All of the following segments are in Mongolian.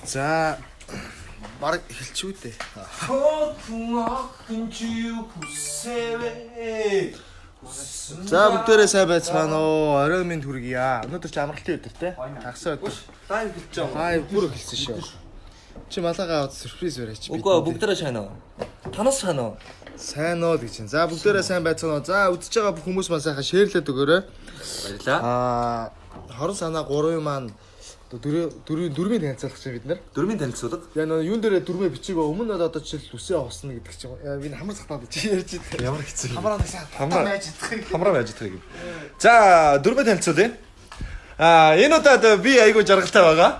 За баг эхэлчихүү дээ. Хотун чи хүсэвэ. За бүгдээрээ сайн байцгаана уу? Орой минь хүргье. Өнөөдөр чи амралтын өдөр те. Хагас өдөр. Live хэлж байгаа. Live бүр эхэлсэн шүү. Чи малагаа аваад сюрприз бариач би. Үгүй, бүгдээрээ сайн уу? Танаас сайн уу? Сайн уу гэж чинь. За бүгдээрээ сайн байцгаана уу? За үзэж байгаа бүх хүмүүс маань сайхан share лээд өгөөрэй. Баярлаа. 20 санаа 3 маань одоо дөрөв дөрмийн танилцуулах чинь бид нар. Дөрмийн танилцуулга. Я нөө юун дээрээ дөрмөө бичиг ба өмнө нь одоо жишээл үсээ авсан гэдэг чинь. Яа, би хамар сахтаад чи ярьж идэв. Ямар хэцүү. Хамраа нэг сайн Хамраа. байж чадах. Хамраа байж чадах юм. За, дөрмөө танилцуулъя. Энэ удаад би айгүй жаргалтай байгаа.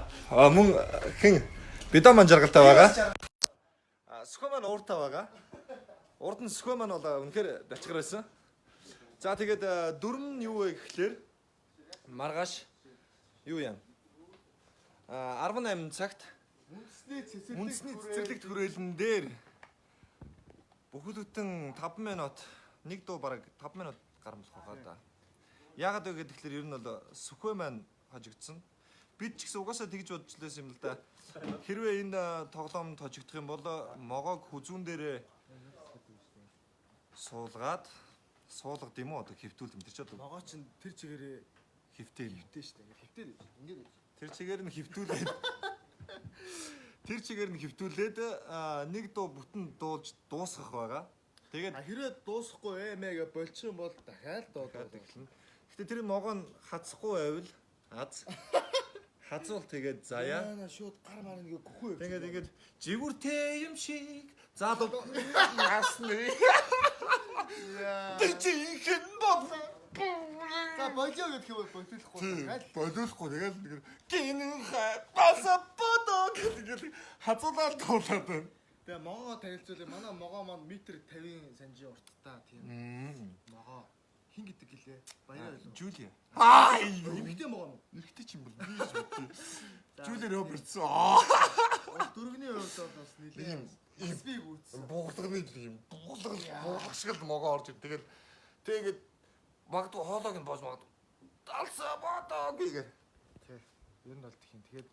Мөн хэн бидон маань жаргалтай байгаа. Сүхэ маань ууртай байгаа. Урд нь сүхэ маань бол үнэхээр бачгаар байсан. За, тэгээд дөрм нь юу вэ гэхлээр маргааш юу юм? 18 цагт Үндэсний цэцэрлэг Үндэсний цэцэрлэг түрээлэн дээр бүхэл бүтэн 5 минут нэг дуу бараг 5 минут гарамлах байгаа да. Яагаад вэ гэхээр ер нь бол сүхэ маань хожигдсон. Бид ч гэсэн угаасаа тэгж бодож лээс юм л да. Хэрвээ энэ тоглоомд хожигдох юм бол могоог хүзүүн дээрээ суулгаад суулгад юм уу, одоо хэвтүүлд юм тэр чи одоо Могоо чин тэр чигээрээ хэвтээл. хэвтээ штэ. Ингээд хэвтээ гэж. Ингээд гэж. Тэр чигээр нь хэвтүүлээд Тэр чигээр нь хэвтүүлээд нэг дуу бүтэн дуулж дуусгах байгаа. Тэгээд А хэрвээ дуусахгүй ээ мэ гэ болчих юм бол дахиад дуудаад дахиад эхэлнэ. Гэтэ тэр могоо нь хацахгүй байвал аз. Хазуул тэгээд заяа. Яа, шууд гар мар ингээ гүхүү. Тэгээд ингээд жигүүртэй юм шиг залуу насны. Тэр чи ихэн бол За болио гэх юм бол болихгүй. Дахиад болиулахгүй тэгээд нэг гинэн хай баса бодоо гэдэг хазуулаад дуулаад байна. Тэгээ могоо танилцуулъя. Манай могоо маань метр 50 санжийн урттай тийм могоо. Хин гэдэг гэлээ? Баяа байлуу. Жулия. Аа. Эмэгтэй могоо нь. Эрэгтэй ч юм бол би ч мэдээ. Жули Робертс. Аа. Дөрөвний хувьд бол бас нэлээд эсбиг үүссэн. Бууглагны юм. Бууглаг бууглах шиг л могоо орж ир. Тэгэл тэгээд магадгүй хоолойг нь боож магадгүй. Далсаа бодоо гэгээ. Тий. Ер нь бол тийм. Тэгээд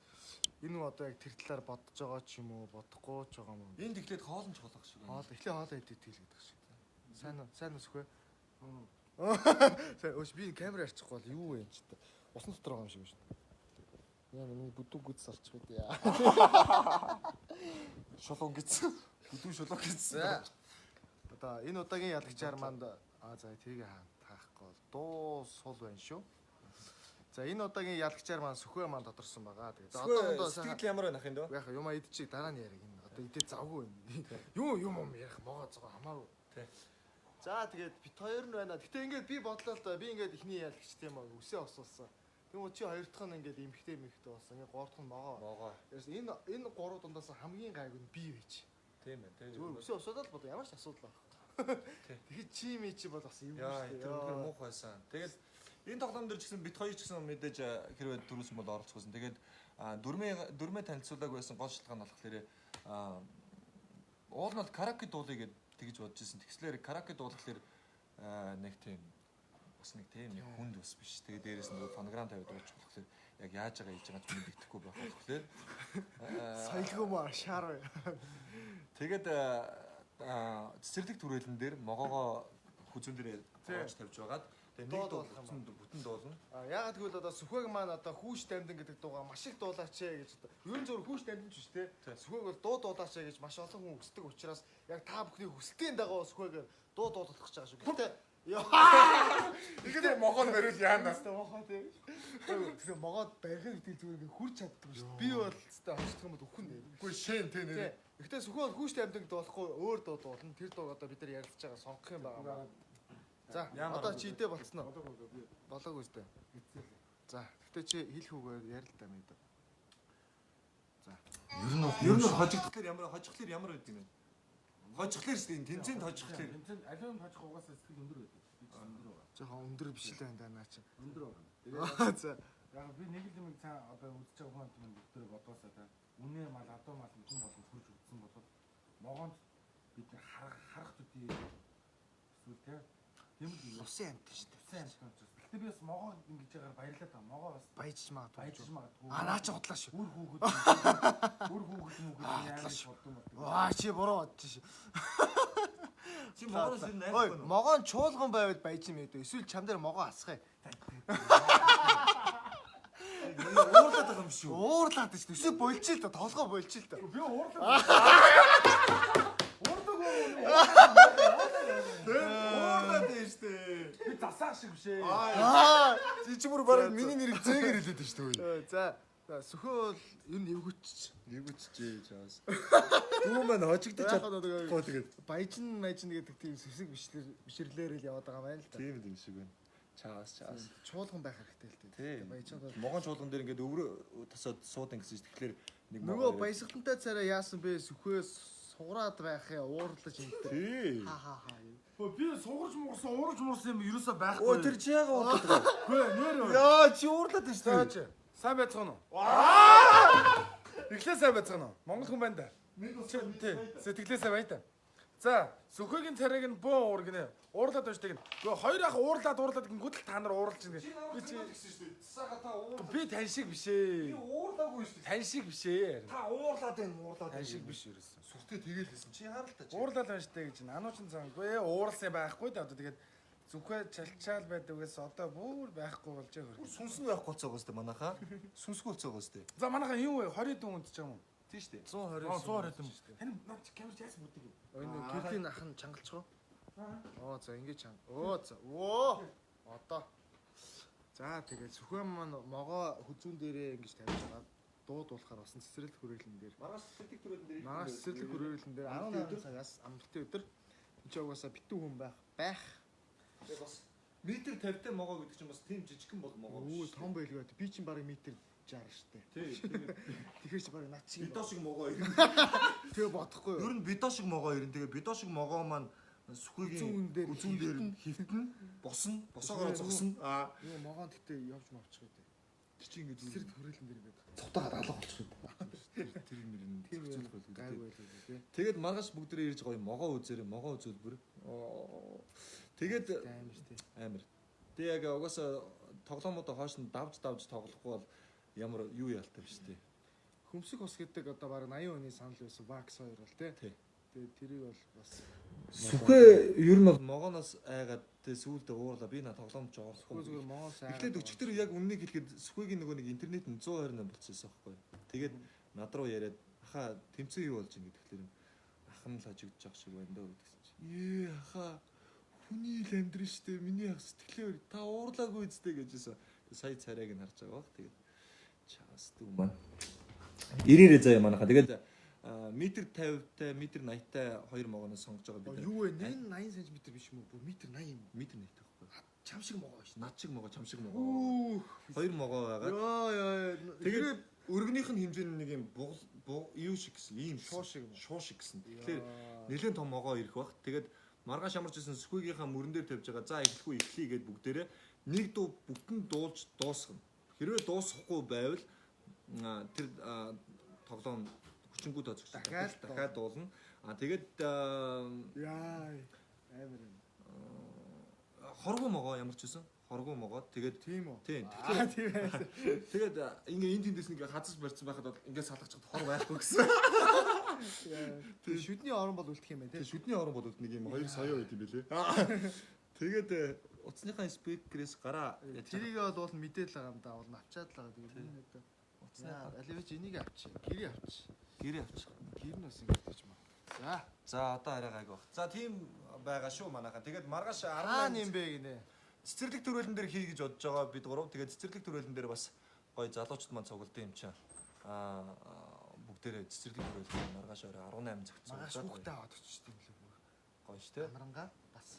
энэ нь одоо яг тэр талаар бодож байгаа ч юм уу, бодохгүй ч байгаа юм уу? Энд эхлээд хоол нь чухал шиг байна. Хоол эхлээ хоолоо идэх тэл гэдэг шиг. Сайн уу? Сайн уу сүхэ? Сайн өөш би камер арчихгүй бол юу вэ энэ ч та. Усан дотор байгаа юм шиг байна шүү. Яа, миний бүдүүн гүц салчих үү яа. Шулуун гэсэн. Бүдүүн шулуун гэсэн. За. Одоо энэ удаагийн ялагчаар манд за тэрийг таахгүй бол дуу сул байна шүү. За, энэ удаагийн ялагчаар маань сүхэ маань тодорсон байгаа. Тэгээд за одоохондоо сайн Сэтгэл ямар байна ахын дөө? яг юм идчих дараа нь яриг энэ. Одоо идэ завгүй юм. Юу юм юм ярих могоо зогоо хамаагүй. Тий. За, тэгээд бит хоёр нь байна. Гэтэ ингээд би бодлоо л да. Би ингээд эхний ялагч тийм аа үсээ осуулсан. Тэгм үү чи хоёр дахь нь ингээд эмхтэй эмхтэй болсон. Ингээд гурав дахь нь могоо. Могоо. Ерөөс энэ гурав дундаас хамгийн гайгүй нь би байж. Тийм ээ. Тийм. Зүгээр үсээ осуулаад л бодоо ямар ч асуудал байхгүй. Тэгэхээр чи ми чи бол бас эвгүй Яа, шүү дээ. тэр үнэхээр муухай байсан. Тэгээд энэ тоглоом дээр ч гэсэн бит хоёр ч гэсэн мэдээж хэрвээ дөрвсөн бол оролцох байсан. Тэгээд дөрмөө танилцуулаг байсан гол шалтгаан нь болохоор уул нь бол караоке дуулъя гэд тэгж бодож ирсэн. Тэгслээр караоке дуулахлаар нэг тийм бас нэг тийм нэг хүнд бас биш. Тэгээд дээрээс нь фонограм тавиад дуулчих болохоор яг яаж байгаа хийж байгаа ч мэддэхгүй байх болохоор Соёлгүй маа шаар. Тэгээд цэцэрлэг түрээлэн дээр могоогоо хүзүүн дээр оож тавьж байгаад тэгээд нэг дуу Дуу дуулах юм бүтэн бүтэн дуулна. А ягаад гэвэл одоо Сүхэг маань одоо хүүш дамдин гэдэг дуугаа маш их дуулаач ээ гэж одоо ер нь зөвхөн хүүш дамдин ч биш те. Сүхэг бол дуу дуулаач ээ гэж маш олон хүн хүсдэг учраас яг та бүхний хүсэлтийн дагуу Сүхэгээр дуу дуулах гэж байгаа шүү. Гэтэ яа. Тэгээд могоо бариул яана. Тэстэ могоо тий. Тэгэхээр могоод барих гэдэг зүгээр ингээ хурж чаддаг шүү. Би бол тэстэ хожих юм бол үхэн нэ. Үгүй шэн тэ Тий. Гэтэ Сүхэг бол хүүш дамдин дуулахгүй өөр дуу дуулна. Тэр дууг одоо бид нар ярилцж байгаа сонгох юм байгаа. За, одоо чи идэ болцсон уу? Болоогүй үстэй. За, гэтээ чи хэлэх үгээр ярил л да мэд. За. Ер нь хожигдохлоор ямар хожихлоор ямар байд юм бэ? Хожихлоор шүү дээ. Тэнцээнд хожихлоор. Тэмцээн аливаа хожих угаасаа сэтгэл өндөр байдаг. Би ч өндөр байгаа. Жохон өндөр биш л байна да наа чи. Өндөр байгаа. Тэгээд За. яг би нэг л юм цаа одоо үзэж байгаа хүн минь бүгдээрээ бодоосаа та үнэ мал адуу мал хүн болгон хурж үзсэн бол могоонд бид нар харах харах төдий эсвэл те тийм л Усын амт шүү дээ. усан амт учраас Гэтэ би бас могоо ингэж ягаар баярлаад байгаа. Могоо бас Баяжж магадгүй. баяжж магадгүй. А наа чи худлаа шүү. Үр хүүхэд үр хүүхэд мүхэд худлаа яаж шүү. бодсон бол. Ваа чи буруу бодож ши. Чи могоноос ер нь Ой, айхгүй. могоон чуулган байвал баяж юм ээ. Эсвэл чам дээр могоо асах юм. Уурлаад байгаа юм шүү. Уурлаад шүү. Эсвэл болчих л да, толгой болчих л да. Би уурлаа. Уурдаг уу? Уурлаад байна шүү дээ. Би засаа шиг биш ээ. Аа. Чи чи бүр бараг миний нэрийг зээгээр хэлээд байна шүү дээ. За. За сөхөө бол ер нь эвгүчч. Эвгүчжээ чаас. Дүү маань хожигдож Яг одоо чадахгүй тэгээд баяжин мажин гэдэг тийм сэвсэг бишлэр бишрлээр л яваад байгаа юм байна л да. тийм юм шиг байна. Чаас чаас. Чуулган байх хэрэгтэй л дээ. Тийм. Баяжин бол Могоон чуулган дээр ингээд өврө тасаад суудан гэсэн чинь тэгэхээр нэг нөгөө могоо. баясгалантай царай яасан бэ? Сөхөө сугараад байх я уурлаж юмтай. Тий. Ха ха ха. Өө би сугарч муурсан, уурж муурсан юм ерөөсөө байхгүй. Өө тэр чи яага уурлаад байгаа. Үгүй нэр. Яа чи уурлаад байна шүү дээ. Чи сайн байцгаана уу? Эхлээ сайн байцгаана уу? Монгол хүн байна да. Тий. Сэтгэлээ сайн бай та. За, Сүхэгийн царайг нь бөөн уур гинэ. Уурлаад байна шүү дээ гинэ. Гэхдээ хоёр ах уурлаад уурлаад гингүүд л та нар уурлаж гинэ. Би чи гэсэн шүү дээ. Цасаага та уур. би тань шиг биш ээ. Уурлаагүй шүү дээ. Тань шиг биш ээ. Та уурлаад байна, уурлаад Тань шиг биш ерөөсөн. Сүртэй тэгэл хэлсэн. Чи харалтаа чи. Уурлаад байна шүү дээ гэж. Ануучин цангүй уурлсан байхгүй да. Одоо тэгээд зүхээ чалчаал байдаггээс одоо бүр байхгүй болж байгаа хөргө. Сүнс нь байхгүй болцоогоос дээ манайхаа. Сүнсгүй болцоогоос дээ. За манайхаа юу вэ? 20 дүүн үндэж байгаа юм уу? Тийм шүү дээ. 120. Аа 120 дүүн. Таны наад чи камер яасан бүдэг юм? Энэ гэрлийн ах нь чангалчих уу? Оо за ингэж чанга. Оо за. Оо. Одоо. За тэгээд сүхэн маань могоо хүзүүн дээрээ ингэж тавьж байгаа. Дуу дуулахаар басан цэцэрлэг хүрээлэн дээр. Маргааш цэцэрлэг түрээлэн дээр. Маргааш цэцэрлэг хүрээлэн дээр 18 цагаас амралтын өдөр. Энд чи угаасаа битүү хүн байх. Байх. Тэгээ бас метр 50-тай могоо гэдэг чинь бас тийм жижигхэн бол могоо Өө биш. том байлгүй. Би чинь бараг метр 60 штэ. Тий. Тэгээ Тэгэхээр чи бараг над шиг. бидо шиг могоо ирнэ. Тэгээ бодохгүй юу? Ер нь бидо шиг могоо ирнэ. Тэгээ бидо шиг могоо маань сүхэгийн Үзүүн дээр үзүүн дээр хөвтөн босно, босоогоор зогсно. Аа Юу могоон гэтээ явж мавчих үү. тэр чинь ингэж Цэцэрлэг хүрээлэн дээр ингээд цутаагаад алга болчих үү. тэр мөр нь Тийм зохицуулах байлгүй. гайгүй байлгүй тий. Тэгээд маргааш бүгдээрээ ирж гоё могоо үзээрэй, могоо үзүүлбэр. Тэгээд Амар тий. амар. Тэг яг угаасаа тоглоомудаа хойш нь давж давж тоглохгүй бол ямар юу ялтай биш тий. Хөмсөг ус гэдэг одоо бараг 80% санал байсан Vax 2 бол тий. Тий. Тэгээд тэрийг бол бас Сүхээ ер нь бол могооноос айгаад тэг сүүлдээ уурлаа. Би на тоглоом ч зүгээр орохгүй. зүгээр могоо сайн. Эхлээд өчигдөр яг үннийг хэлэхэд сүхээгийн нөгөө нэг интернет нь 128 болчихсон байхгүй. Тэгээд над руу яриад ахаа тэмцээн юу болж ийн гэхээр ах нь л хожигдож байгаа шиг байна дөө гэдгсэн чи. Ээ ахаа хүний л амьдрын штэ миний ах сэтгэлээр та уурлаагүй үстэй гэжсэн. Сая царайг нь харж байгаа бах. Тэгээд чаас дүү маань. Ирээрээ заяа манайхаа. Тэгээд метр 50-тай, метр 80-тай хоёр могооноос сонгож байгаа бид нар. Юу вэ? Нэг нь 80 см биш юм уу? Бүр метр 80 юм уу? Метр 80 байхгүй. Чам шиг могоо шин. Над шиг могоо, чам шиг могоо. Үу. Хоёр могоо байгаа. Йоо ёо. Тэгээд өргөнийх нь хэмжээ нь нэг юм бугал юу шиг гэсэн, ийм Шуу шиг юм уу? Шуу шиг гэсэн. Тэгэхээр нэлээд том могоо ирэх бах. Тэгээд маргааш ямарч исэн сүхийгийнхаа мөрөн дээр тавьж байгаа. За эхлэхгүй эхлэе гэд бүгдээрээ нэг дуу бүтэн дуулж дуусгана. Хэрвээ дуусгахгүй байвал тэр тоглоом хүчингү тооцогч Дахиад дахиад дуулна. А тэгээд Яа. Амар юм. хоргоо могоо ямар ч исэн хоргоо могоо тэгээд Тийм үү? тийм Аа тийм ээ. тэгээд ингээ энэ тэндээс ингээ хазаж барьсан байхад бол ингээ салгачхад хор байхгүй гэсэн. Тийм шүдний орон бол үлдэх юм байна Тэгээд тий. шүдний орон бол нэг юм хоёр соёо байт юм бэлээ. Тэгээд утасныхаа спикерээс гараа яаж Тэрийг бол уул мэдээд л байгаа юм да. Уул нь авчаад л байгаа. Тэгээд энэ одоо утасныхаа аливч энийг авчи. Гэрээ авчи. гэрээ авчих. Гэр нь бас ингэж хийж маа. За. За одоо арай гайг баг. За тийм байгаа шүү манайхаа. Тэгээд маргааш Хаана 18 юм бэ гинэ? Цэцэрлэг төрөлн дээр хий гэж бодож байгаа бид гурав. Тэгээд цэцэрлэг төрөлн дээр бас гоё залуучууд маань цуглдсан юм чинь. Аа бүгдээрээ цэцэрлэг төрөлн маргааш орой 18 цагт Маргааш цуглаад хүүхдээ аваад очиж тийм лээ бүр. гоё шүү те. Амрангаа бас.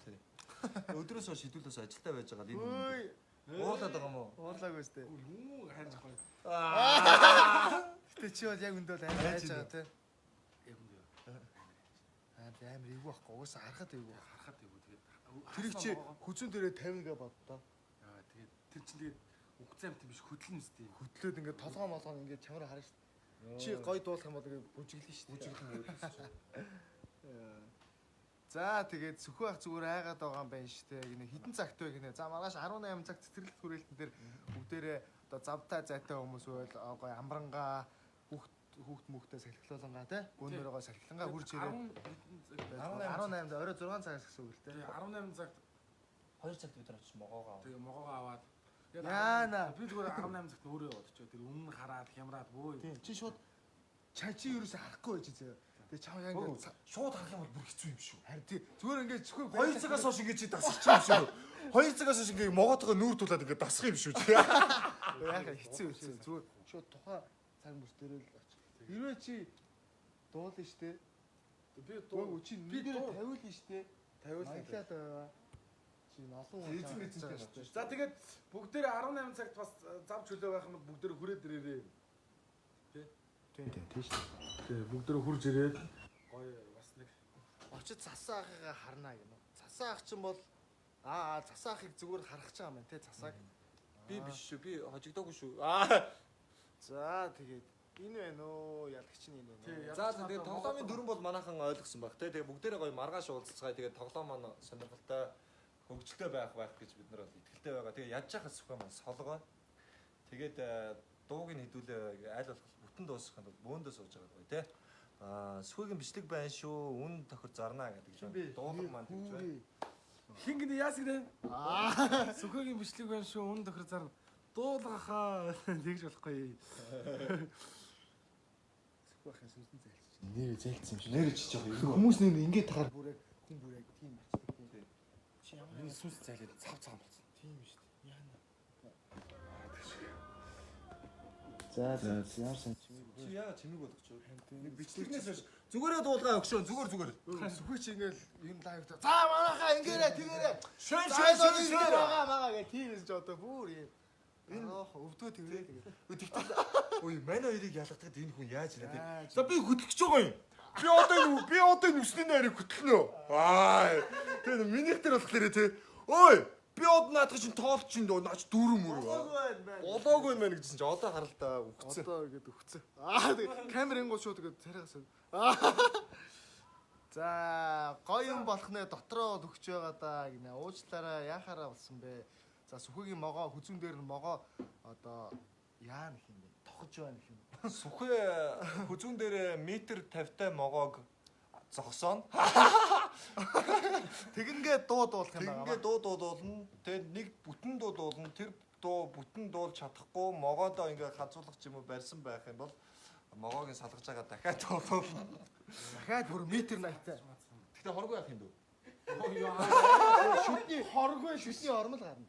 Өдрөөс хойш хэдүүлээс ажилдаа байж байгаа л энэ. Үй. Уулаад байгаа юм уу? Уурлаагүй сте. Юу хайж гоё. Гэтэ чи бол яг өндөө л амар хайж байгаа тий. Яг үндэ. Амар амар эвгүй байхгүй. Угаасаа харахад эвгүй. Харахад эвгүй тэгээд. Тэрийг чи хүзүүн дээрээ 50 гэ боддоо. Яа тэгээд тэр чинь тэгээд үгцэн амт биш хөдлөн үстэй. Хөдлөөд ингээд толгоо молгоо ингээд чамраа харна шүү дээ. Чи гой дуулах юм бол ингээд бүжиглэн шүү дээ. Бүжиглэн өөдсөн. За тэгээд Сүхүү ах зүгээр айгаад байгаа юм байна штэ гинэ. Хитэн цагт вэ гинэ. За маргааш 18 цаг цэцэрлэг хүрээлтэн дээр бүгдээрээ одоо завтай зайтай хүмүүс байл гоё амрангаа хүүхд хүүхд мөхтэй салхилуулангаа те. Гүнээрээ гоё салхилангаа хурж ирээд 18 орой 6 цагаас гэсэн үг л те. 18 цагт 2 цагт бид нар очиж могоогоо аваад. тэгээ могоогоо аваад. Яана. Би зүгээр 18 цагт өөрөө яваад очив. Тэр өмнө хараад хямраад бөө. Тийм чи шууд чай чи ерөөсө харахгүй байж зөө. Тэгээ чам яг ингээд Шууд харах юм бол бүр хэцүү юм шүү. харин тий зүгээр ингээд зөвхөн 2 цагаас хойш ингэж чи дасчих юм шүү. 2 цагаас хойш ингэ могоотойгоо нүүр тулаад ингэ дасах юм шүү. Яг хэцүү хэцүү зүгээр шууд тухайн цаг мөч дээр л очив. Хэрвээ чи дуулна штэ. Би Үгүй чи би би дуу тавиулна штэ. тавиулна. Маглаад байгаа. Чи олон хүн Эзэн эзэнтэй штэ. За тэгээд бүгдээрээ 18 цагт бас зав чөлөө байх юм бол бүгдээрээ хүрээд ирээрээ. Тийм тийм тийм штэ. Тий, бүгдээрээ хурж ирээд гоё бас нэг Очиж цасан ахыгаа харна гэнэ. Цасан ах чинь бол аа цасан ахыг зүгээр харах ч байгаа юм байна те цасааг. Би биш шүү. Би хожигдоогүй шүү. Аа. За тэгээд энэ байна уу ялагч нь энэ Тий, байна уу. За тэгээд тоглоомын дүрэн бол манайхан ойлгосон баг те. Тэгээд бүгдээрээ гоё маргааш уулзцгаая. Тэгээд тоглоом маань сонирхолтой хөгжилтэй байх байх гэж бид нар бол итгэлтэй байгаа. Тэгээд ядж яхаа сүхэ маань солгоо. Тэгээд дууг нь хэдүүлээ аль болох бүтэн дуусгахын тулд бөөндөө сууж байгаа гоё те. Аа сүхэгийн бичлэг байна шүү. Үн тохир зарнаа гэдэг чинь. Дуулга маань тэгж байна. Хин гинэ яас гинэ? Аа. Сүхэгийн бичлэг байна шүү. Үн тохир зарна. Дуулгахаа тэгж болохгүй. Сүх байхын сүнсэн зайлчих. Нэр зайлцсан юм шиг. Нэр чиж байгаа юм. Хүмүүс нэг ингээд тахаар бүр яг хүн бүр яг тийм болчихдог тийм. Чи ямар Миний сүнс зайлаад цав цав болсон. тийм шүү дээ. Яана. За за ямар сан чимээг Чи яагаад чимээг болгоч вэ? Нэг Бичлэгнээс хойш зүгээрээ дуулгаа өгшөө зүгээр зүгээр. Сүхээ чи ингээл юм лайв та. За манайхаа ингээрэ тэгээрэ. Шэн Шэн шэн шэн байгаа мага гэх тийм эс ч одоо бүр юм. Энэ өвдөө тэрээ тэгээд. Тэгтэл ой манай хоёрыг ялгахад энэ хүн яаж ирээд Яаж вэ? За би хөдлөж байгаа юм. Би одоо энэ би одоо энэ үсний найрыг хөтлөнө. Аа. Тэр минийх дээр болохоор тий. Ой би одоо наадах чинь тоолч чинь дөө наач дөрөв мөрөв. Болоогүй байна байна. Болоогүй юм байна гэсэн чи одоо харалтаа өгцөн. Одоо ингээд өгцөн. Аа тэг камер ингуу шууд тэгээд царайгаас. За гоё юм болох нэ дотроо өгч байгаа даа гинэ. Уучлаарай яхаараа болсон бэ? За сүхэгийн могоо хүзүүн дээр нь могоо одоо яа нэх юм бэ? Тохож байна гэх юм. Сүхээ хүзүүн дээр метр 50-тай могоог зогсооно. Тэгингээ дуу дуулах юм байгаа. Тэгингээ дуу дуулна. Тэгээд нэг бүтэн дуу дуулна. Тэр дуу бүтэн дуулж чадахгүй могоодоо ингээ хазуулах ч юм уу барьсан байх юм бол могоог нь салгаж байгаа дахиад дуулна. Дахиад бүр метр 80-тай. Гэхдээ хоргүй яах юм дөө. Шүдний хоргүй шүдний ормол гарна.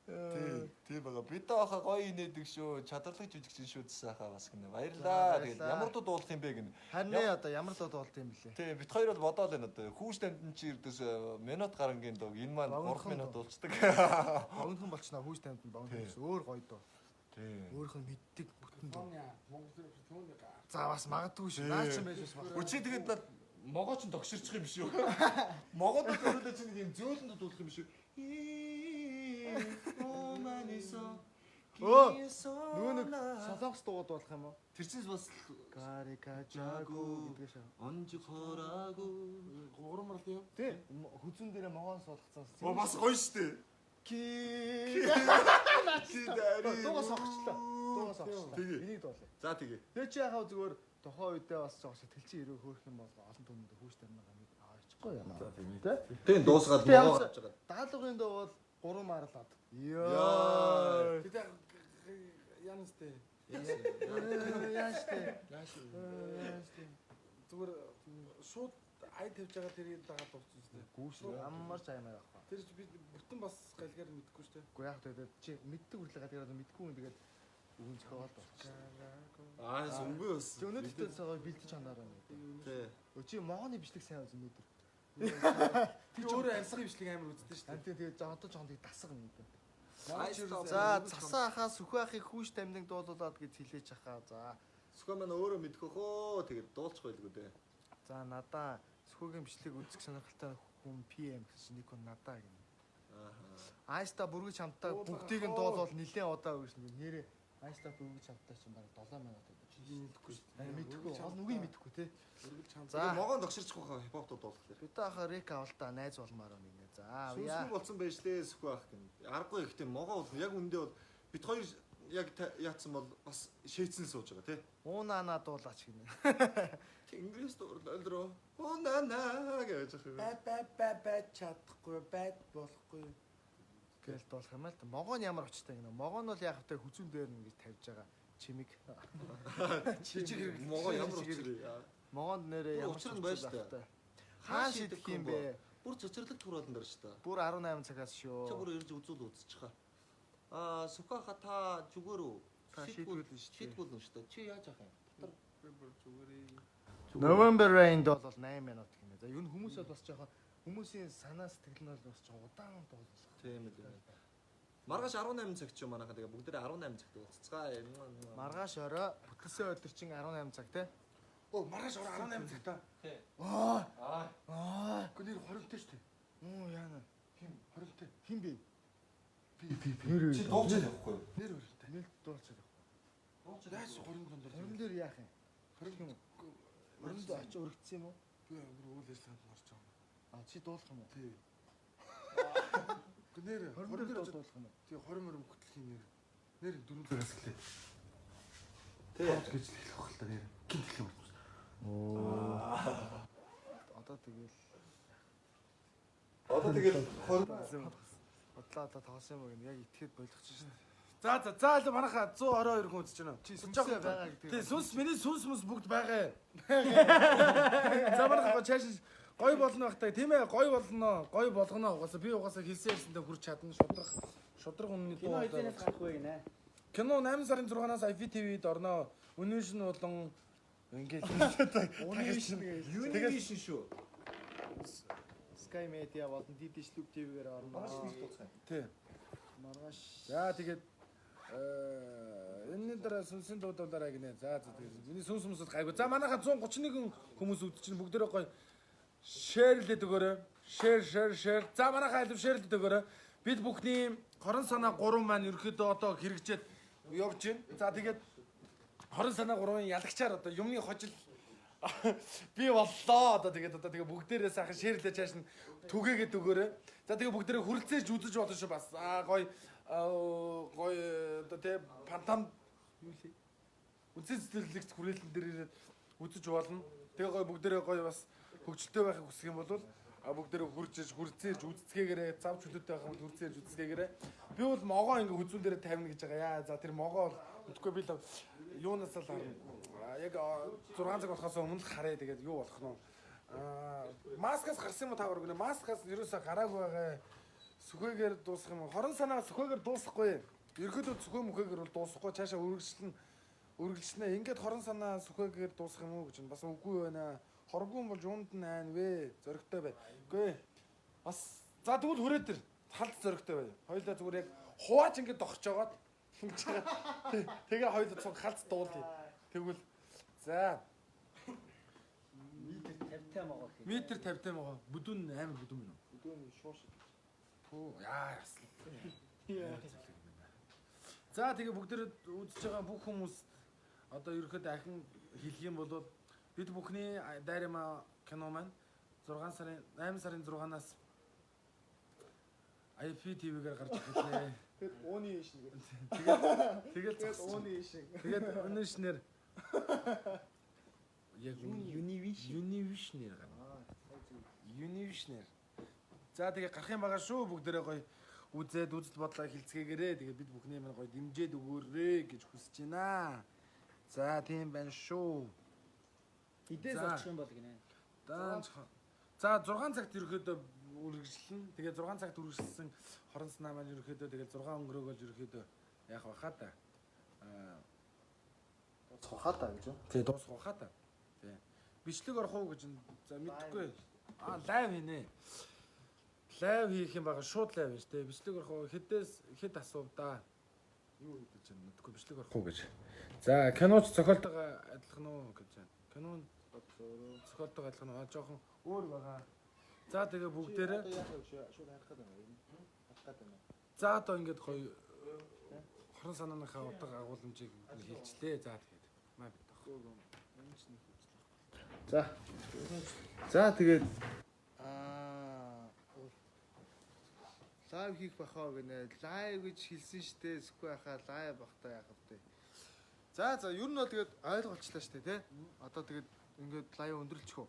Тий, тий байгаа. Бид таахаа гоё инээдэг шүү. Чадварлаг жүжигчин шүү гэсэн хаа бас гинэ. Баярлаа. Тэгээд ямар дуу дуулах юм бэ гинэ. Харин нэ одоо ямар дуу дуулт юм бэлээ. Тий, бит хоёр бол бодоол байна одоо. Хүүш дамтан чи ирдээс минут гарангийн дуу. Энэ маань 3 минут дуулцдаг. Богинохон болчихно хүүш тамтан богинохон гэсэн өөр гоё дуу. Тий. Өөрөх нь мэддэг бүтэн дуу. Монгол түүний За бас магадгүй шүү. Наа чи байж бас магадгүй. Өчиг тэгээд над могоо ч догширчих юм биш үү? Могоод зөөлөө чи нэг юм зөөлөнд дуулах юм биш үү? Оо манисо. Өө нөгөө нэг солонгос дуугууд болох юм уу? Тэр чинь бас Карика жагу гэдэг шээ. онж хораагүй. гурван марлын юм. Тий. Хүзүүн дээрээ могоон суулгацсан. Оо бас гоё штэ. Ки. Чи дари. Дуугаа сонгочлоо. Дуугаа сонгочлоо. Тэгээ. Энийг дуулаа. За тэгээ. Тэгээ чи яхав зүгээр тухайн үедээ бас жоох сэтгэл чи ирээ хөөх юм бол олон түмэнд хүүш тамнагаа мэд аваачихгүй яа. Тэ? Тэг дуусгаад Тэг могоо ямар авч байгаа. Даалгаврын дуу бол 3 марал ад. Яа. Тэдээ янастэй. Яаш тэ. Зүгээр шууд ай тавьж байгаа тэрийг дагаад дуусан шүү дээ. Гүүш ямар ч аймаар авах. Тэр чи би бүтэн бас галгаар мэдэхгүй шүү дээ. Уу яг тэгээд чи мэддэг хүртэл гадгаар мэдгүй хүн тэгээд үгэн зохиол болчих. Аа сүмгүй бас. Чи өнөөдөр цагаар бэлдэж ханаараа нэг. Тий. Өө чи могооны бичлэг сайн үзэн өнөөдөр. Би өөрөө арьсны бичлэг амар үздэг шүү дээ. Харин тэгээд одоо жоохон тэгээд дасга юм дээ. За За цасан ахаа сүхэ ахыг хүүш тамныг дуулуулад гэж хэлээж ахаа. За Сүхэ маань өөрөө мэдэх хөө тэгээд дуулчих байлгүй дээ. за надаа сүхэгийн бичлэг үзэх сонирхолтой хүн PM гэсэн чинь нэг хүн надаа гэнэ. Аа. Айста бүргэж хамтаа бүгдийг нь дуулуул нилээн удаа өгсөн. Нэрээ I Stop өргөж хамттай чинь бараг 7 минут гэдэг. Чи мэдэхгүй шүү дээ. Мэдэхгүй. Гол нүгийг мэдэхгүй те. Өргөж хамт. За. Могоон догширчих байхаа хипхоп дуу дуулахлаа. Бид ахаа рек авалтаа найз болмаар байна гинэ. За авъя. Сүнсгүй болсон байж лээ сүхүү ах гин. Аргагүй ихтэй могоо бол яг үндэ бол бит хоёр яг яатсан бол бас шээцэн сууж байгаа тий. Уунаана дуулаач гинэ. Тэнгэрээс дуурлал руу. Унаана гэж яах юм. Бай бай бай бай чадахгүй байд болохгүй. Гээл дуулах юм л да. Могоо нь ямар очтой гинэ. Могоо нь бол яг хөтэ хүзүүн дээр нь ингэж тавьж байгаа чимэг. Чи чи могоо ямар учир вэ? Могоонд нэрээ ямар Учир нь байна шүү дээ. Хаан шидэх юм бэ? Бүр цэцэрлэг тураалан дээр шүү дээ. Бүр 18 цагаас шүү. Чи бүр ирж үзүүл үзчихээ. Аа, Сүхүү та зүгээр үү? Та шийдгүүл нь шүү дээ. Шийдгүүл нь шүү дээ. Чи яаж ах юм? Дотор Би бүр зүгээрээ. November Rain бол 8 минут гинэ. За ер нь хүмүүс бол бас жоохон хүмүүсийн санаа сэтгэл нь бол бас жоохон удаан дуулах. Тийм л юм. Маргааш 18 цаг ч юм манайхаа тэгээ бүгдээрээ 18 цагт уулзцгаая. Маргааш орой бүтэлсэн өдөр чинь 18 цаг те. Оо маргааш орой 18 цагта. Тий. Аа. Аа. Аа. Гэхдээ нэр 20-тэй шүү дээ. Оо яана. Хим 20-тэй. Хин бэ? Би би би. Чи дуулж явахгүй юу? Нэр 20-тэй. Нэлт дуулчихад явах. Дуулж Яаж 20 донд 20 дээр яах юм? 20 юм уу? 20 дээр очиж өргөцсөн юм уу? Би бүр үйл ажиллагаанд орж байгаа юм. А чи дуулах юм уу? Тий. Гэхдээ нэр 20 20 дээр дээр дуулах юм уу? тий 20 мөрөм хөтлөх юм нэр. Нэр 4 цагаас эхлэв. Тий. Гэж л хэлэх байх л та нэр. Гинт хэлэх юм байна. Оо. Одоо тэгэл Одоо тэгэл 20 бодлоо одоо тоглосон юм уу гэнэ яг итгэхэд болгочих шин. За за за л манайхаа 122 хүн үзэж байна. Чи сүнсээ байгаа гэдэг. Тий сүнс миний сүнс мүс бүгд байгаа. За манайхаа чааш гой болно байх та тийм ээ гой болно гой болгоно угаасаа би угаасаа хэлсэн ярьсандаа хүрч чадна шудрах шудрах үнний дуу. Кино хэзээс гарах вэ гинэ? Кино 8 сарын 6-наас IPTV-д орно. Үнэн болон ингээд Univision гэж. Univision шүү. Sky Media болон DD Шлүг TV-гээр орно. Маргааш нэг дууцгаа. Тий. Маргааш. За тэгээд энэний дараа сүнсийн дуу дуулаарай гинэ. За за тэгээд миний сүнс хүмүүсд гайгүй. За манайхаа 131 хүмүүс үзэж чинь бүгдээрээ гоё шеэрлээд өгөөрэй. Шеэр шеэр шеэр. За манайхаа алив шеэрлээд өгөөрэй. Бид бүхний 20 санаа 3 маань ерөөхдөө одоо хэрэгжээд явж байна. За тэгээд 20 санаа 3-ын ялагчаар одоо юмны хожил би боллоо. Одоо тэгээд одоо тэгээ бүгдээрээ сайхан шеэрлээ чааш нь түгээгээд өгөөрэй. За тэгээ бүгдээрээ хүрэлцээж үзэж болно шүү бас. Аа гоё гоё одоо тэ пантам юу лээ. Үнсэн сэтгэлэгч хүрээлэн дээр ирээд үзэж болно. Тэгээ гоё бүгдээрээ гоё бас хөгжилтэй байхыг хүсэх юм бол а бүгдээрээ хурж иж хүрэлцээж үзцгээгээрээ зав чөлөөтэй байх юм бол хүрэлцээж үзцгээгээрээ. Би бол могоо ингээ хүзүүн дээрээ тавина гэж байгаа. Яа за тэр могоо бол мэдгүй би л юунаас л харна. Яг 6 цаг болохоос өмнө л харъя тэгээд юу болох нь. Аа маскаас гарсан юм уу та гэнэ? Маскаас ерөөсөө гараагүй байгаа. Сүхээгээр дуусах юм уу? 20 санаа сүхээгээр дуусахгүй. Ерөөдөө сүхээ мөхөөгээр бол дуусахгүй. Цаашаа үргэлжлэн үргэлжлэнэ. Ингээд 20 санаа сүхээгээр дуусах юм уу гэж нь бас үгүй байна. Хоргуун бол юунд нь айн вэ? Зоригтой бай. Үгүй. Бас за тэгвэл хүрээд ир. Халд зоригтой бай. Хоёулаа зүгээр яг хувааж ингээд догч жагаад ингэж байгаа. Тэгээ хоёулаа цуг халц дуулъя. Тэгвэл за Метр 50 могоо хий. метр 50 могоо. Бүдүүн амар бүдүүн мөн үү? Өдөөний шууш. Пүү яа яслаа. За тэгээ бүгд үзэж байгаа бүх хүмүүс одоо ерөөхдөө ахин хэлэх юм бол бид бүхний Дайрама кино маань 6 сарын 8 сарын 6-наас IPTV-гээр гарч эхэллээ. Тэгээд ууны шин гэдэг. Тэгээд Тэгээд ууны шин. тэгээд өнөө шинээр яг Univision. Univision-ээр гарна. Univision-ээр. За тэгээ гарах юм байгаа шүү бүгдээрээ гоё үзээд үзэл бодлоо хэлцгээгээрээ тэгээ бид бүхний маань гоё дэмжиж өгөөрэй гэж хүсэж байна. За тийм байна шүү. Хідээс За. очих юм бол гинэ. Даанч. За 6 цагт ерөөхдөө үргэлжлэн. Тэгээ 6 цагт үргэлжилсэн 20 санаа маань ерөөхдөө тэгээ 6 өнгөрөөгөл ерөөхдөө яах вэ хаа та. Аа Цухаа та гэж юу? тэгээ дуусах хаа та. Тий. Бичлэг орох уу гэж нь за мэдэхгүй. Аа live хийнэ. Live хийх юм байгаа шууд live шүү дээ. Бичлэг орох уу хэдээс хэд асуув да. Юу гэж юм мэдэхгүй бичлэг орох уу гэж. За киноч зохиолтойгоо адилхан уу гэж байна. Кино зохиолтойгоо адилхан уу? Аа жоохон өөр байгаа. За тэгээ бүгдээрээ Одоо яах вэ? Шууд харах гэдэг юм. Харах гэдэг юм. за одоо ингээд гоё Бурхан санааныхаа удаг агуулмжийг хэлчлээ. За тэгээд маа бид тах. За. За тэгээд live хийх бахаа гинэ. Live гэж хэлсэн штэ. Сүхгүй хаа live бахта яах вэ? За за ер нь бол тэгээд ойлголцлаа штэ тий. Одоо тэгээд ингээд live өндөрлчих үү?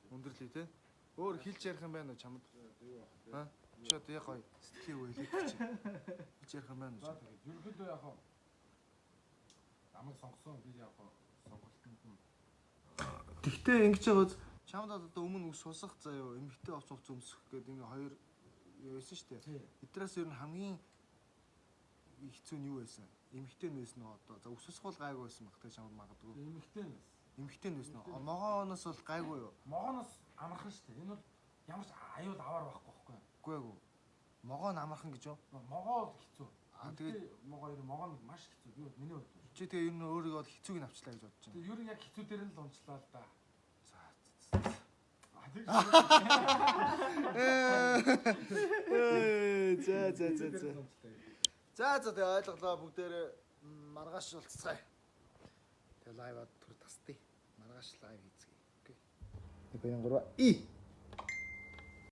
Өндөрлөе тий. Өөр хэлж ярих юм байна уу чамд? Аа? Чи одоо яг гоё сэтгэлийн үг хэлэх гэж. Хэлж ярих юм байна уу? За тэгээд ерөнхийдөө яг хаа намайг сонгосон би яг хаа сонголтонд нь Тэгтээ ингэж байгаа чамд одоо өмнө ус сусах заяо эмхтэй овц овц өмсөх гэдэг ингээ хоёр юу байсан шүү дээ. Эднээс ер нь хамгийн хэцүү нь юу байсан? Эмхтэй нь байсан уу одоо? За ус сусах бол гайгүй байсан баг те чамд магадгүй. эмэгтэй нь бас. Эмхтэй нь байсан уу? Могооноос бол гайгүй юу? Могооноос амархан шүү дээ. Энэ бол ямар ч аюул аваар байхгүй байхгүй. Үгүй ээ. Могоо нь амархан гэж юу? Могоо бол хэцүү. Аа, тэгээд- могоо ер нь могоо нь маш хэцүү. Би бол миний хувьд. Чи тэгээ ер нь өөрийгөө бол хэцүүг нь авчлаа гэж бодож байна. Тэгээд ер нь яг хэцүү дээр нь л унчлаа л да. За. А тэг. Ээ за за за за. За за тэгээ ойлголоо бүгдээрээ маргааш уулзцгаая. Тэгээ live-аа түр тасдээ. Маргааш live хийцгээе. Okay. 1 2 3 и.